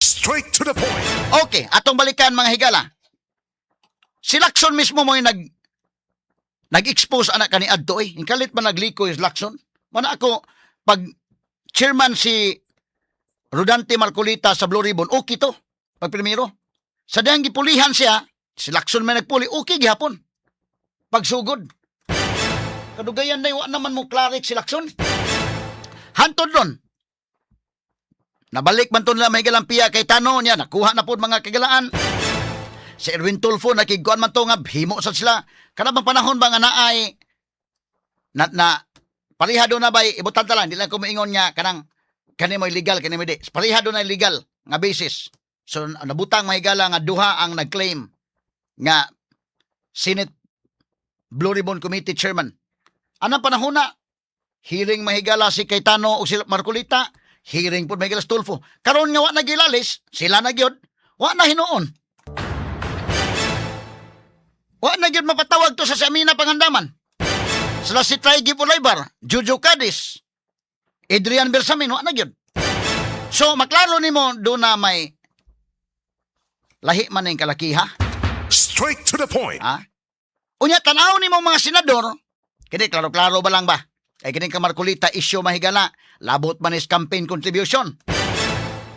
Straight to the point. Okay, atong balikan, mga higala. Si Lacson mismo mo nag-expose anak kani adto eh. Kalit man naglikoy si Lacson. Mana ako pag chairman si Rodante Marcoleta sa Blue Ribbon, okay to. Pag primero. Sa dihang gipulihan siya, si Lacson may nagpuli, okay gihapon. Pagsugod. Kadugayan na wa naman mo klarik si Lacson. Hantod ron, nabalik man to nila may galang piya kay Tano niya, nakuha na po mga kagalaan. Si Erwin Tulfo, nakigkuan man to nga, himo sa sila. Kana bang panahon ba nga naay, na pareha do na bay, ibutan ta lang, di lang ko maingon nga, kanang, kani mo illegal, kani mo di. Pareha do na illegal, nga basis. So, nabutang mahigala nga duha ang nag-claim nga Senate Blue Ribbon Committee Chairman. Anang panahon na, hearing mahigala si Cayetano o si Marcoleta, hearing po mahigala si Tulfo. Karon nga wa na gilalis, sila na gyud, wa na hinuon. Wa na gyud mapatawag to sa Amina Pangandaman. Sila si Trygve Olaivar, Jojo Cadiz, Adrian Bersamin, wa na gyud. So, maklaro nimo do na may lahi man ning kalakiha. Straight to the point. Ha? Unya tan-aw nimo mga senador, kini klaro-klaro ba lang ba? Kay kining ka Marcoleta issue mahigala, labot man is campaign contribution.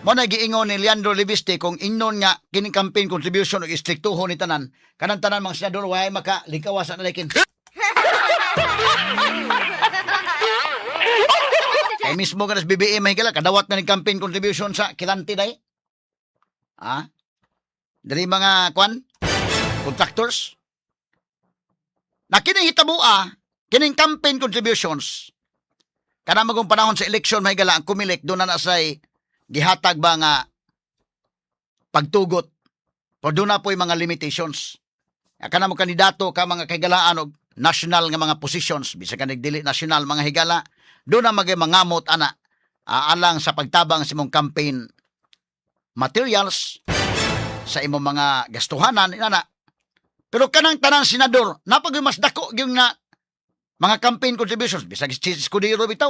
Mo na giingon ni Leandro Leviste kung ingnon nga kining campaign contribution og istriktuhon ni tanan, kanang tanan mga senador way maka likawas na lakin. Kay mismo ka BBM mahigala kadawat na ni campaign contribution sa Kilanti day. Ha? Diri mga kwan contractors. Na kining hitabua, kining campaign contributions, kana magong panahon sa election mahigala ang Comelec doon na nasay gihatag ba nga pagtugot o doon na po'y mga limitations. Kana mo kandidato ka mga kahigalaan og national nga mga positions, bisag ka nagdili national mga higala, doon na magay mangamot ana alang sa pagtabang sa imong campaign materials sa imong mga gastuhanan inana. Pero kanang tanang senador, napag mas dako gyud nga mga campaign contributions bisag si Chiz Escudero bitaw.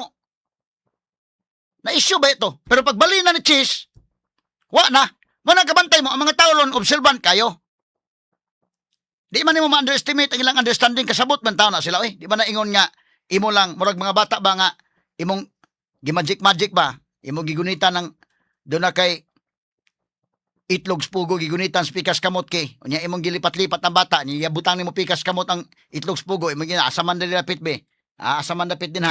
Na issue ba ito? Pero pagbali na ni Chiz, wa na. Mo na kabantay mo ang mga tao ron observant kayo. Di man nimo ma-underestimate ang ilang understanding, kasabot man tao na sila oy. Di ba na ingon nga imo lang murag mga bata ba nga imong gimagic magic ba imong gigunitan ng doon na kay itlog spugo gigunitan sa pikas kamot kay unya imong gilipat-lipat ang bata niya butang nimo pikas kamot ang itlog spugo imong gina asa man dili lapit be, ah, asa man dapit din ha.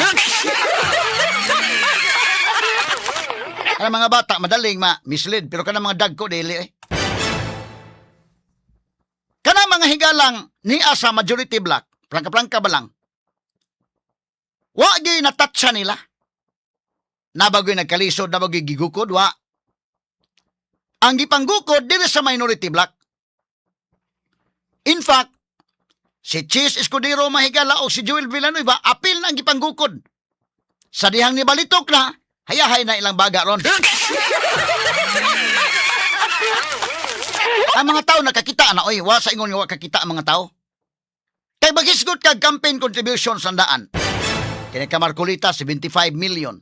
Ang mga bata madaling ma mislead pero kana mga dagko dili eh. Kana mga higalang niya sa majority block, plangka-plangka ba lang? Wa gyud natatsa nila. Nabagoy nagkalisod, nabagoy gigukod, wa. Ang gipanggukod diri sa minority block. In fact, si Chiz Escudero mahigala o si Joel Villanueva apil na ang gipanggukod. Sa dihang ni balitok na, hayahay na ilang baga ron. Ang mga tao nakakita na, oy, wa sa ingon nga wa kakita ang mga tao. Kay maghisgot kag campaign contribution sa daan. Kini ka Marcoleta 75 million.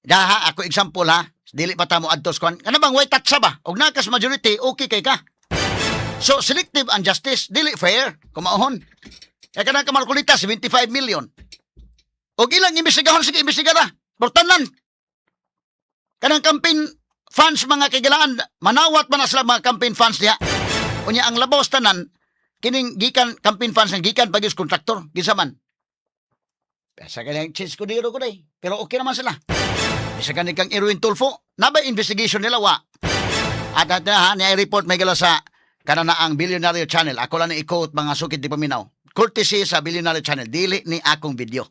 Daha ako example ha, dili pa ta mo adtos kwan. Kana bang way tatsa ba? Og nakas majority, okay kay ka. So selective ang justice, dili fair, kumaohon. Kaya kanang ka Marcoleta 75 million. Og ilang imbestigahon, sige imbestigara. Pero tanan. Kanang campaign funds mga kigalaan, manawat man na sila mga campaign funds diha. Unya ang labaw sa tanan, kining gikan campaign funds nga gikan pag kontraktor, kinsa man. Sa kanang Chiz Escudero ko day. Pero okay naman sila. Bisa kaning kang Erwin Tulfo, nabay investigation nila wa. At ha, niya report may gala sa kanana ang Billionaire Channel. Ako lang ni i-quote mga sukit di paminaw. Courtesy sa Billionaire Channel. Dili ni akong video.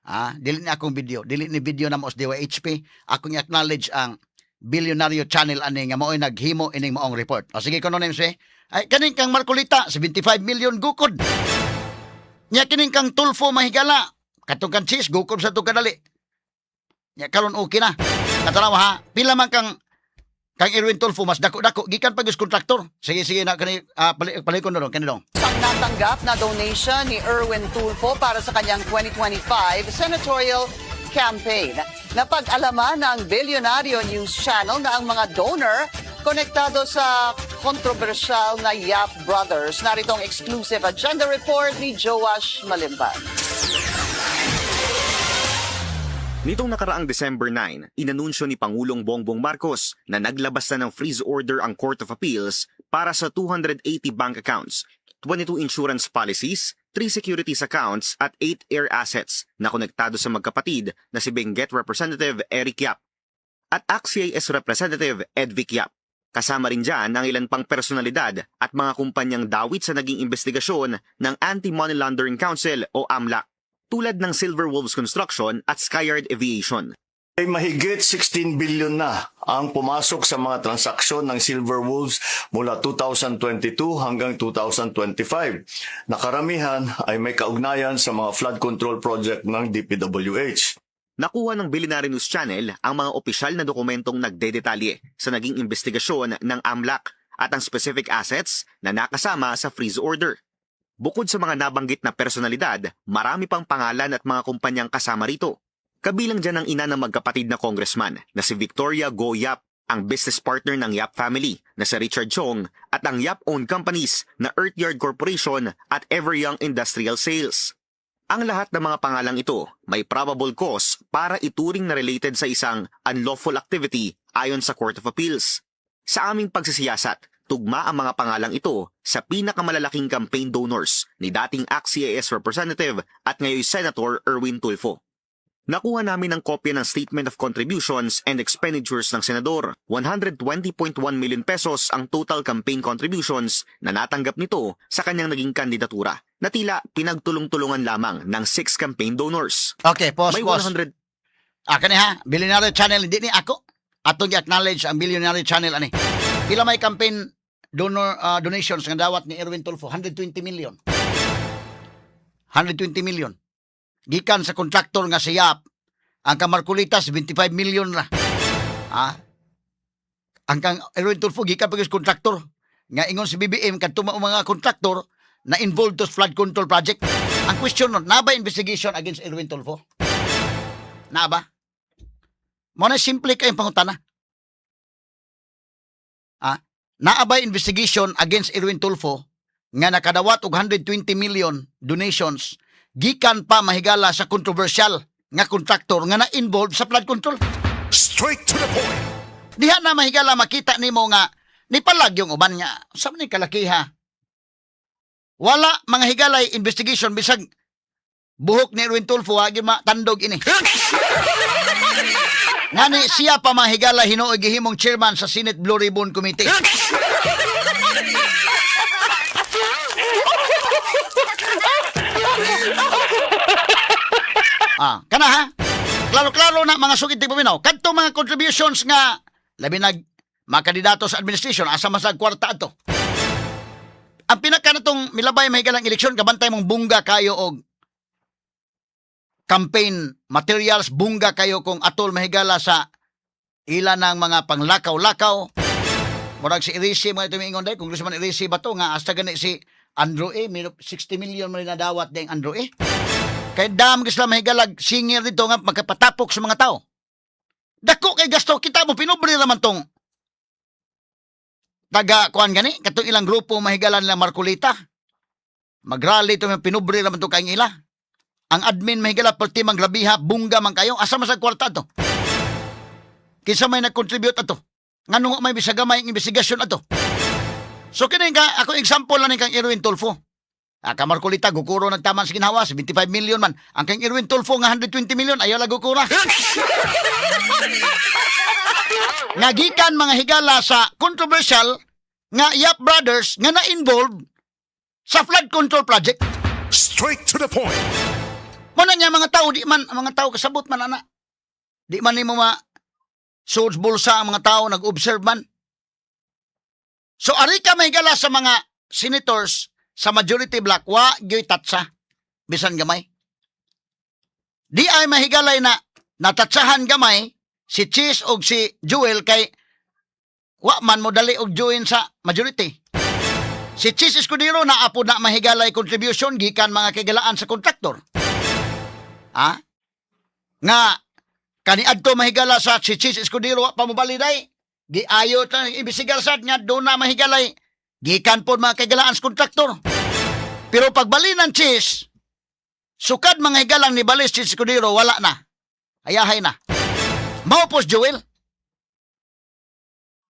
Ah, dili ni akong video. Dili ni video na mo sa DYHP. Akong i-acknowledge ang Billionaire Channel ani nga mao'y naghimo ining maong report. O sige kono names eh. Ay kaning kang Marcoleta 75 million gukod. Nya kining kang Tulfo mahigala katong kang Chiz gukod sa tug kadali. Nya karon okay na. Katanaw ha, pila man kang Erwin Tulfo mas dako-dako gikan pa gyud sa kontraktor. Sige sige na kani palikon na ron kani dong. Ang natanggap na donation ni Erwin Tulfo para sa kanyang 2025 senatorial campaign. Napag-alaman ng Bilyonaryo News Channel na ang mga donor konektado sa kontrobersyal na Yap Brothers. Narito ang exclusive agenda report ni Joash Malimban. Nitong nakaraang December 9, inanunsyo ni Pangulong Bongbong Marcos na naglabas na ng freeze order ang Court of Appeals para sa 280 bank accounts, 22 insurance policies, 3 securities accounts at 8 air assets na konektado sa magkapatid na si Benguet Representative Eric Yap at ACT-CIS Representative Edvic Yap. Kasama rin dyan ang ilan pang personalidad at mga kumpanyang dawit sa naging investigasyon ng Anti-Money Laundering Council o AMLAC, tulad ng Silver Wolves Construction at Skyard Aviation. Ay mahigit 16 billion na ang pumasok sa mga transaksyon ng Silver Wolves mula 2022 hanggang 2025. Nakaramihan ay may kaugnayan sa mga flood control project ng DPWH. Nakuha ng Billionaire News Channel ang mga opisyal na dokumentong nagdedetalye sa naging investigasyon ng AMLAC at ang specific assets na nakasama sa freeze order. Bukod sa mga nabanggit na personalidad, marami pang pangalan at mga kumpanyang kasama rito. Kabilang dyan ang ina ng magkapatid na congressman na si Victoria Go Yap, ang business partner ng Yap family na si Richard Chong at ang Yap-owned companies na Earthyard Corporation at Everyoung Industrial Sales. Ang lahat ng mga pangalang ito may probable cause para ituring na related sa isang unlawful activity ayon sa Court of Appeals. Sa aming pagsisiyasat, tugma ang mga pangalang ito sa pinakamalalaking campaign donors ni dating ACT-CIS Representative at ngayon Senator Erwin Tulfo. Nakuha namin ang kopya ng Statement of Contributions and Expenditures ng Senador. ₱120.1 million ang total campaign contributions na natanggap nito sa kanyang naging kandidatura na tila pinagtulong-tulungan lamang ng six campaign donors. Okay, pause, May pause. 100 Ah, kani ha, Billionaire Channel, hindi ni ako. Atong i-acknowledge ang Billionaire Channel ani. Pila may campaign donor donations nga dawat ni Erwin Tulfo? 120 million. 120 million. Gikan sa contractor nga si Yap, ang Kamarkulitas 25 million ra. Ah. Ang kang Erwin Tulfo gikan pa sa contractor nga ingon si BBM kadto mao mga contractor na involved to flood control project. Ang question nun, naa ba investigation against Erwin Tulfo? Naa ba? Mao na simple kayong pangutana. Ah, naa ba investigation against Erwin Tulfo nga nakadawat og 120 million donations gikan pa, mahigala, sa controversial nga contractor nga na-involved sa flood control? Straight to the point. Diha na, mahigala, makita nimo nga nipalag yung uban nga sa ni kalakiha. Wala, mga higalay, investigation. Bisag buhok ni Erwin Tulfo agi matandog ini. Ngani siya pa, mga higala, hinuoy gihimong chairman sa Senate Blue Ribbon Committee. Ah, kana ha. Klaro-klaro na, mga sugid tigpaminaw. Kadto mga contributions nga labi nag mga kandidato sa administration, asa man sa kwarta ato? Ang pinaka natong milabay, mahigalang eleksyon, kabantay mong bungga kayo og campaign materials, bungga kayo kung atol, mahigala, sa ila ng mga panglakaw-lakaw. Murag si Erice, mga tumiingon dahil, Congressman Erice ba to, nga hasta gani si Andrew A. May 60 million man nadawat ding Andrew A. Kay dam sila, mahigalag, singer dito nga magkapatapok sa mga tao. Dako kay gasto, kita mo pinubre naman tong taga kuan gani katong ilang grupo, mahigala, nila Marcolita. Magrally to, pinubre naman to kayong ila. Ang admin, mahigala, perti mang grabiha, bungga man kayo. Asa man sa kwarta to? Kinsa may nag-contribute ato? Ngano may bisag gamay ang investigasyon ato? So kini ka ako example lang ni kang Erwin Tulfo. Ah, ka Marcolita, gukuro nagtaman sa ginhawa, 75 million man. Ang kang Erwin Tulfo nga 120 million, ayaw lang gukura. Nga gikan, mga higala, sa controversial nga Yap Brothers nga na-involved sa flood control project. Straight to the point. Muna niya mga tao, di man, ang mga tao kasabot man ana. Di man nimo ma swords bulsa ang mga tao, nag-observe man. So ari ka, mahigala, sa mga senators sa majority block, wa gyoy tatsa bisan gamay. Di ay mahigalay na natatsahan gamay si Cheese og si Joel kay wa man mo dali og join sa majority. Si Chiz Escudero na apo na, mahigalay, contribution gikan mga kagalaan sa kontraktor. Ah? Nga Kaniadto, mahigala, sa si Chiz Escudero wa pa mobaliday. Giayo ta imbestigar sad nga doon na mahigalay. Gikan pod mga kaigalaan sa kontraktor. Pero pagbali ng Chiz, sukad mga higalang ni balis Chiz Escudero, wala na. Ayahay na. Mao pos Joel.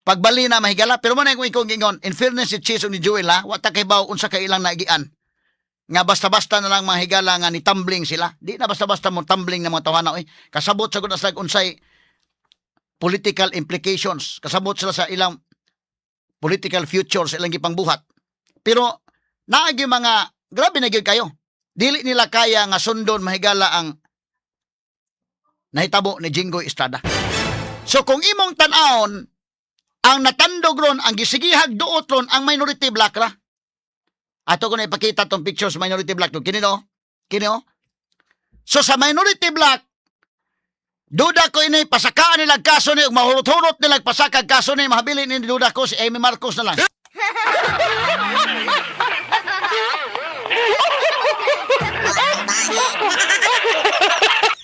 Pagbali na mahigala, pero mo na kung ikaw gingon, in fairness si Chiz o ni Joel ha, wa ta kay baw unsa kay ilang naigian. Nga basta-basta na lang mga higala nga ni tumbling sila. Di na basta-basta mo tumbling ng mga tawana oy. Kasabot sa gud slag unsay political implications. Kasabot sila sa ilang political future sa ilang gipangbuhat. Pero naagi mga grabe na gyud kayo. Dili nila kaya nga sundon, mahigala, ang nahitabo ni Jinggoy Estrada. So kung imong tan-awon, ang natandog ron, ang gisigihag duot ron, ang minority bloc ra. Ato ko na ipakita tong picture sa minority bloc. Kini no? Kini oh. So sa minority bloc, duda ko ini pasakaan nila kaso ni ug mahurot-hurot nila pasakag kaso ni mahabilin ni duda ko si Imee Marcos na lang.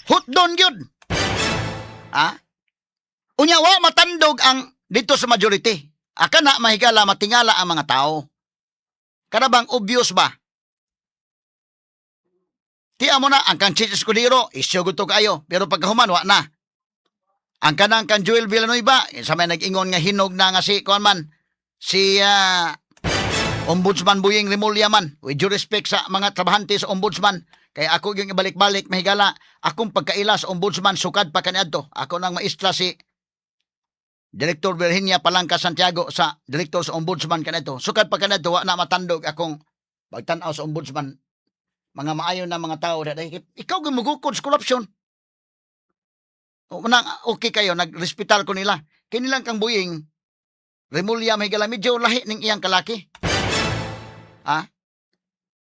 Hutdon gyud. Ha? Unya wa matandog ang dito sa majority. Aka na mahigala matingala ang mga tao. Kana bang obvious ba? Tiya mo na, ang kang Chiz Escudero, isyo gusto kayo. Pero pagkahuman, wa na. Ang kanang kang Joel Villanueva, sa may nag-ingon nga hinog na nga si, kuan man, si Ombudsman Boying Remulla man. With due respect sa mga trabahante sa Ombudsman, kaya ako yung ibalik-balik, mahigala, akong pagkaila sa Ombudsman, sukad pa kaniadto. Ako nang maistra si Director Virginia Palangka Santiago sa Director sa Ombudsman kanito. Sukad pa kanito, wa na matandog akong pagtan-aw sa Ombudsman. Mga maayo na mga tao dahil ikaw gumugukod sa corruption. O, nang okay kayo, nagrespitar ko nila. Kinilang kang Boying Remulla, may gala, medyo lahi ning iyang kalaki. Ha?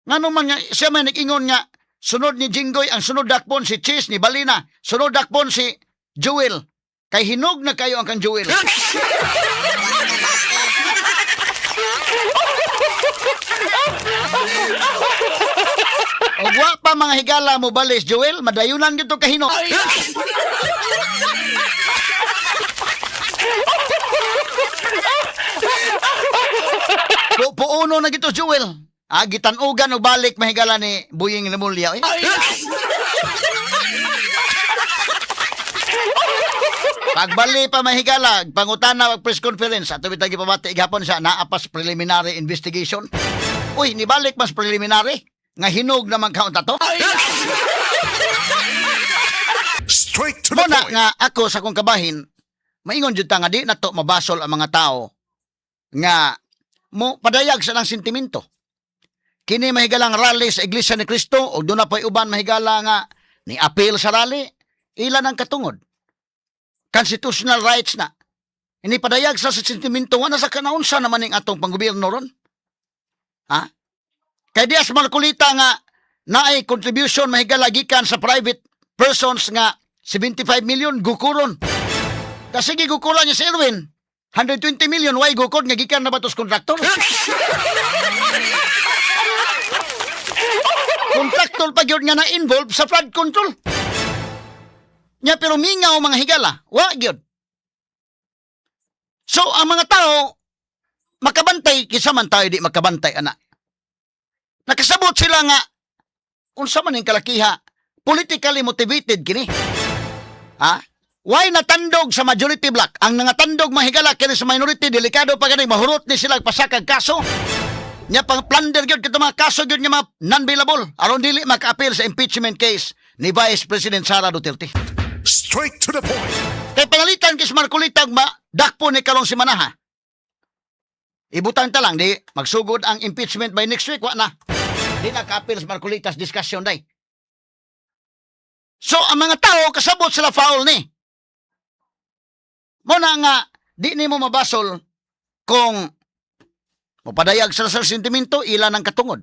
Ngano man nga siya may nag-ingon nga sunod ni Jinggoy ang sunod dakpon si Chiz ni Balina, sunod dakpon si Joel. Kay hinog na kayo ang kang Joel. Og wa pa mga higala mo balis Joel, madayunan gito kahinog. Puuno na gito Joel. Ah, gitanugan og balik mahigala ni Boying Remulla. Eh. Pagbali pa mahigala, pangutana pag press conference, ato bitag gipabati gihapon siya naa pas preliminary investigation. Uy, nibalik mas preliminary nga hinog naman kaunta to. Straight to the Mo na point. nga ako sa akong kabahin, maingon jud ta nga di na to mabasol ang mga tao nga mo padayag sa lang sentimento. Kini mahigalang rally sa Iglesia ni Cristo o doon na pa'y uban mahigala nga ni appeal sa rally, ilan ang katungod. Constitutional rights na. Ini padayag sa sentimento nga nasa kanaunsa naman ning atong panggobyerno ron. Ha? Kay Diaz Marcolita nga naay contribution mahigala gikan sa private persons nga 75 million gukuron. Kasi gigukuran niya si Erwin. 120 million, why gukod nga gikan na ba tos kontraktor? Kontraktor pa gyud nga na-involved sa flood control. Nya pero mingaw mga higala, wa gyud. So ang mga tao makabantay kisa man tayo di makabantay ana. Nakasabot sila nga unsa man ning kalakiha, politically motivated kini. Ha? Why natandog sa majority bloc? Ang nangatandog mahigala kini sa minority, delikado pa gani mahurot ni sila pasakag kaso. Nya pang plunder gyud kito mga kaso gyud nga mga non-bailable aron dili maka-appeal sa impeachment case ni Vice President Sara Duterte. Straight to the point. Kay panalitan kis Marcolita ma dakpo ni karong semana ha. Ibutang ta lang di magsugod ang impeachment by next week, wa na. Di na ka-appeal sa Marcolita's discussion day. So ang mga tao kasabot sila foul ni. Mo na nga di nimo mabasol kung mopadayag sila sa sentimento ila ng katungod.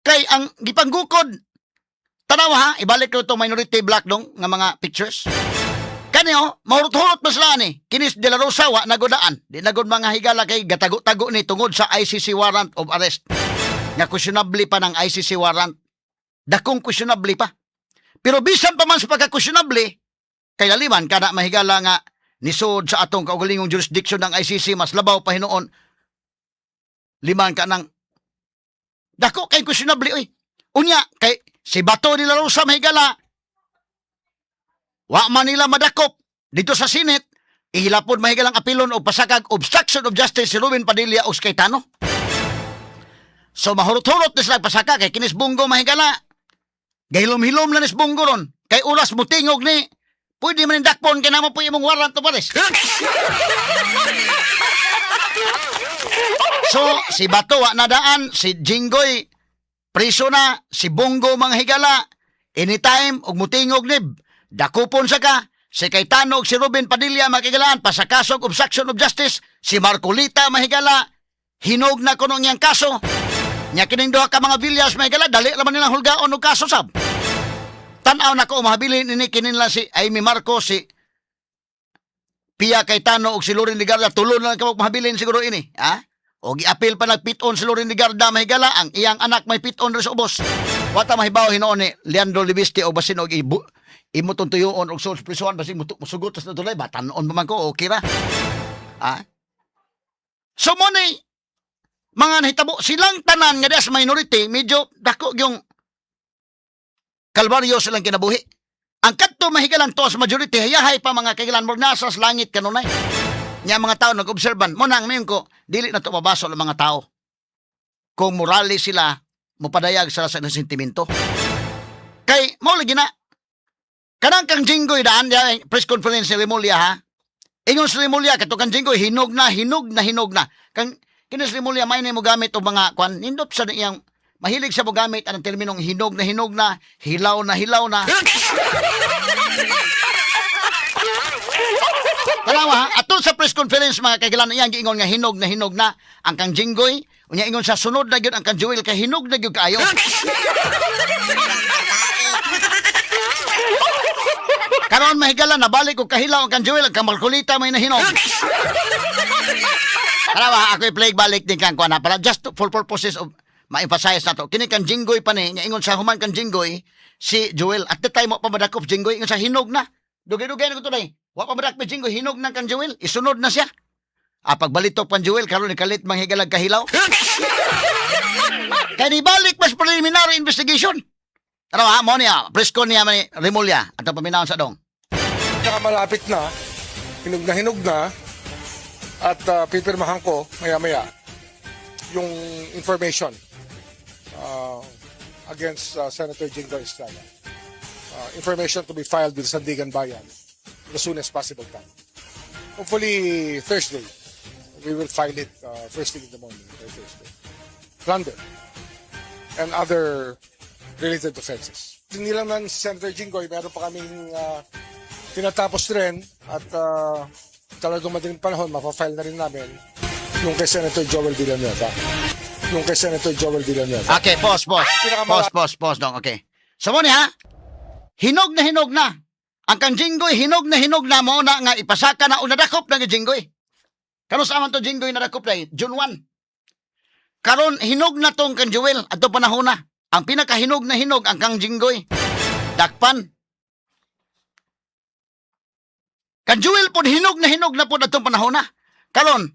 Kay ang gipanggukod. Tanawa ha, ibalik ko itong minority bloc dong nga mga pictures. Kani oh, mahurot-hurot pa sila ni. Kinis de la Rosa wa nagodaan. Di nagod mga higala kay gatago-tago ni tungod sa ICC warrant of arrest. Nga questionable pa ng ICC warrant. Dakong questionable pa. Pero bisan pa man sa pagka-questionable, kay laliman kada mahigala nga nisod sa atong kaugalingong jurisdiction ng ICC, mas labaw pa hinuon liman ka ng dako kay questionable oy. Unya kay si Bato de la Rosa, mahigala, wa man nila madakop dito sa Senate, ihilapod, mahigalang, apilon o pasakag obstruction of justice si Ruben Padilla o si Cayetano. So mahurot-hurot na sila pasaka kay kinis Bong Go, mahigala. Gahilom-hilom na nis Bong Go ron. Kay oras mo tingog ni, pwede man dakpon kay namo po imong warrant of arrest. So si Bato wa nadaan, si Jinggoy priso na, si Bong Go, mga higala, anytime og mutingog ni dakupon sa ka, si Cayetano ug si Ruben Padilla, makigalaan, pasakasog obstruction of justice, si Marcolita, mahigala, hinog na kuno niyang kaso. Nya kining duha ka mga Villas, mahigala, dali raman nilang hulgaon og kaso sab. Tan-aw na ko mahabilin ini kininla si Imee Marcos, si Pia Cayetano ug si Loren Legarda, tulo na lang ka mahabilin siguro ini, ha? O giapil pa nagpiton si Loren Legarda, mahigala, ang iyang anak may piton rin sa ubos. Wata mahibaw hinuon ni Leandro Leviste o basin og ibu imo tong tuyoon og sulod prisuan, basin musugot tas natulay ba tanon pa man ko, okay ra. Ha? So mo ni mga nahitabo silang tanan nga sa minority, medyo dako yung kalbaryo silang kinabuhi. Ang kadto, mahigalan, to sa majority, hayahay pa, mga kagilan, murag nasa sa langit kanunay. Nya mga tao nag-obserban mo nang mayon ko, dili na to mabasol ang mga tao. Kung morally sila, mopadayag sila sa ilang sentimento. Kay mo lagi na kanang kang Jinggoy daan ya, press conference ni Remulla ha. Ingon si Remulla kato kang Jinggoy hinog na, hinog na, hinog na. Kang kini si Remulla may mo gamit og mga kwan nindot sa iyang mahilig siya mo gamit ang terminong hinog na hinog na, hilaw na hilaw na. Tanawa ha, atol sa press conference, mga kagilan, iyang giingon nga hinog na ang kang Jinggoy. Unya ingon sa sunod na gyud ang kang Joel kay hinog na gyud kaayo. Karon, mahigala, nabalik og kahilaw ang kang Joel, ang kang Marcolita may nahinog. Tanawa ha, ako i-play balik din kang kuan ha, para just for purposes of ma-emphasize na to. Kini kang Jinggoy pa ni, nga ingon sa human kang Jinggoy, si Joel, at the time mo pa madakop Jinggoy, ingon sa hinog na. Dugay-dugay na ko tunay. Wa pa madakop Jinggoy, hinog na kang Joel, isunod na siya. Ah, pagbalitok pan Joel, karon ni kalit manghigalag kahilaw. Kay nibalik mas preliminary investigation. Ano ha, mo niya, press con niya ni Remulla, at ang paminawon sa dong. Saka malapit na hinog na, at pipirmahan ko maya-maya yung information against Senator Jinggoy Estrada. Information to be filed with Sandiganbayan the soonest possible time. Hopefully Thursday. We will file it first thing in the morning by Thursday. Plunder and other related offenses. Hindi lang ng Senator Jinggoy, meron pa kaming tinatapos rin at talagang madaling panahon, mapafile na rin namin yung kay Senator Joel Villanueva. Yung kay Senator Joel Villanueva. Okay, pause, pause. Pause, pause, pause dong. Okay. So mo niya, hinog na hinog na. Ang kang Jinggoy, hinog na hinog na mo na nga ipasaka na o nadakop na Jinggoy. Karon sa aman to Jinggoy nadakop na June 1. Karon hinog na tong kang Joel adto panahon na. Ang pinakahinog na hinog ang kang Jinggoy. Dakpan. Kang Joel pod hinog na pod atong panahon na. Karon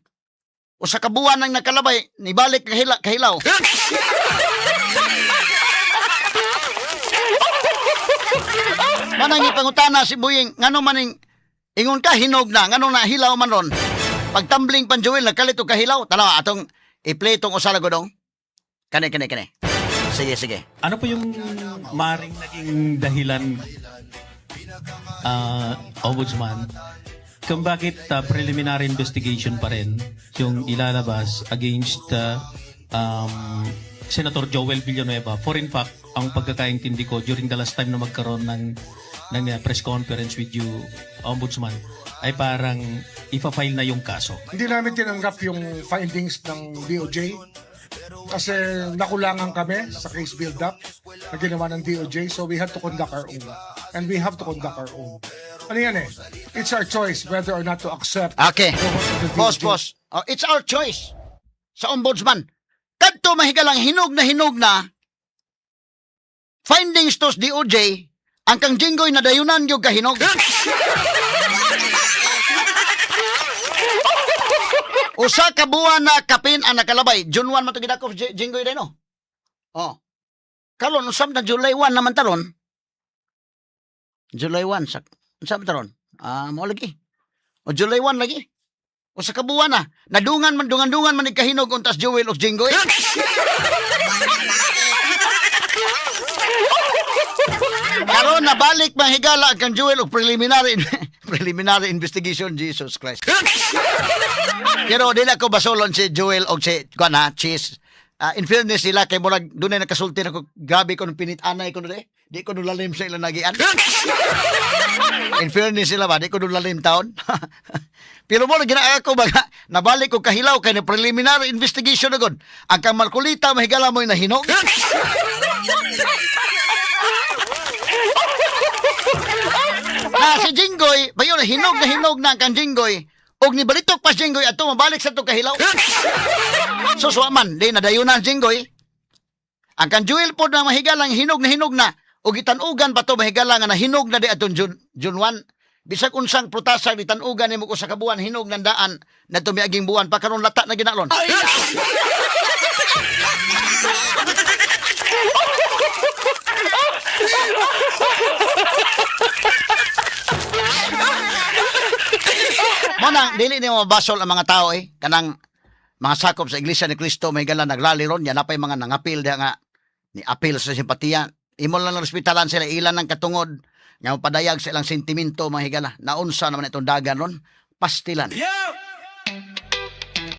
usa ka buwan nang nakalabay, nibalik kahila, kahilaw. Manang ipangutana si Buying, ngano maning ingon ka hinog na, ngano na hilaw man ron. Pagtambling pan Joel, nagkalit og kahilaw. Tanawa atong i-play tong usa ra godong. Kani kani kani. Sige, sige. Ano po yung maring naging dahilan, Ombudsman, kung bakit preliminary investigation pa rin yung ilalabas against Senator Joel Villanueva? For in fact, ang pagkakaintindi ko during the last time na magkaroon ng press conference with you, Ombudsman, ay parang ipa-file na yung kaso. Hindi namin tinanggap yung findings ng DOJ kasi nakulangan kami sa case build-up na ginawa ng DOJ, so we had to conduct our own. And we have to conduct our own. Ano yan eh? It's our choice whether or not to accept the Pause, DOJ. Pause. Oh, it's our choice. Sa ombudsman. Kadto, mahigalang, hinog na hinog na findings to sa DOJ. Ang kang Jinggoy nadayunan gyud kahinog. Usa ka buwan na kapin ang nakalabay. June 1 man to gidakop Jinggoy day, no. Oh. Karon usab na July 1 naman taron. July 1 sa unsa man taron? Ah, mao lagi. O July 1 lagi. Usa ka buwan na. Nadungan man, dungan-dungan man kahinog untas Jewel og Jinggoy. Karon nabalik mga higala ang kang Jewel og preliminary preliminary investigation, Jesus Christ. Pero di na ko basolon si Joel og si kuan ha, Cheese. Ah, in fairness sila kay murag dunay nakasulti na ko, grabe ko nung pinit-anay ko de. Di ko nulalim sa ilang nagian. In fairness sila ba, di ko nulalim taon. Pero mo ginaa ko baga nabalik ko kahilaw kay na preliminary investigation na gud. Ang kang Marcolita, mahigala mo'y nahinog. Na si Jinggoy, bayo na hinog na ang kang Jinggoy. Og nibalitok pa si Jinggoy ato mabalik sa to kahilaw. So man, di nadayon na ang Jinggoy. Ang kang Jewel pod na mahigalang hinog na hinog na og gitanugan pa to, mahigala, nga nahinog na di atong June 1. Bisag unsang protasa gitanugan nimo ko sa kabuan, hinog ng daan na miaging buwan pa, karon lata na ginalon. Mo nang dili nimo mabasol ang mga tao eh, kanang mga sakop sa Iglesia ni Cristo, may gala nagrally ron, yan napay mga nangapil diha nga ni apil sa simpatiya. Imo lang respetalan sila ilan ng katungod nga mapadayag sa ilang sentimento, mga higala. Naunsa naman itong dagan ron, pastilan.